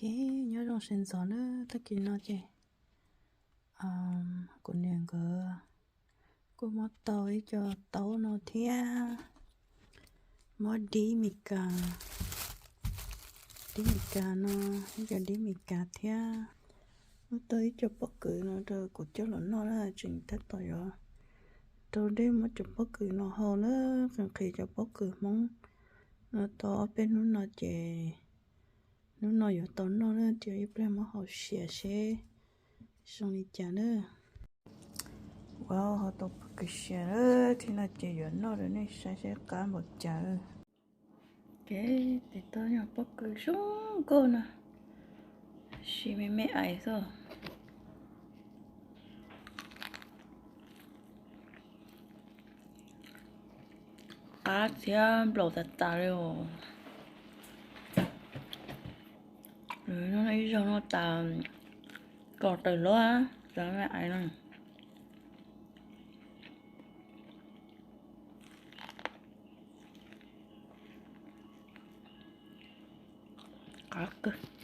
Ces nyob zoo sawv ntxov na, tag kis no ces kuv niam nkawd kuj muab tau ib co taub no thiab, muab dib Mes Kas, dib Mes Kas no, ib co dib Mes Kas thiab, muab tau ib co pob kws no rau kuv coj los noj na, tseem tab tom yuav rau dej muab cov pob kws no hau na, qee qhis cov pob kws Hmoob no tau ob peb hnub no ces hnub no yuav tau noj na, ces ib pliag muab hau siav seb zoo li cas na. Ua hau tau pob kws siav na, thaum no ces yuav noj rau nej saib seb qab npaum cas. Ces tes tau yog pob kws zoo nkauj no, sis me me ais xwb. Qab thiab nplaum tas tas li os. Ib zaug noj tas kom tawm hluas cov me ais no. Qab kawg.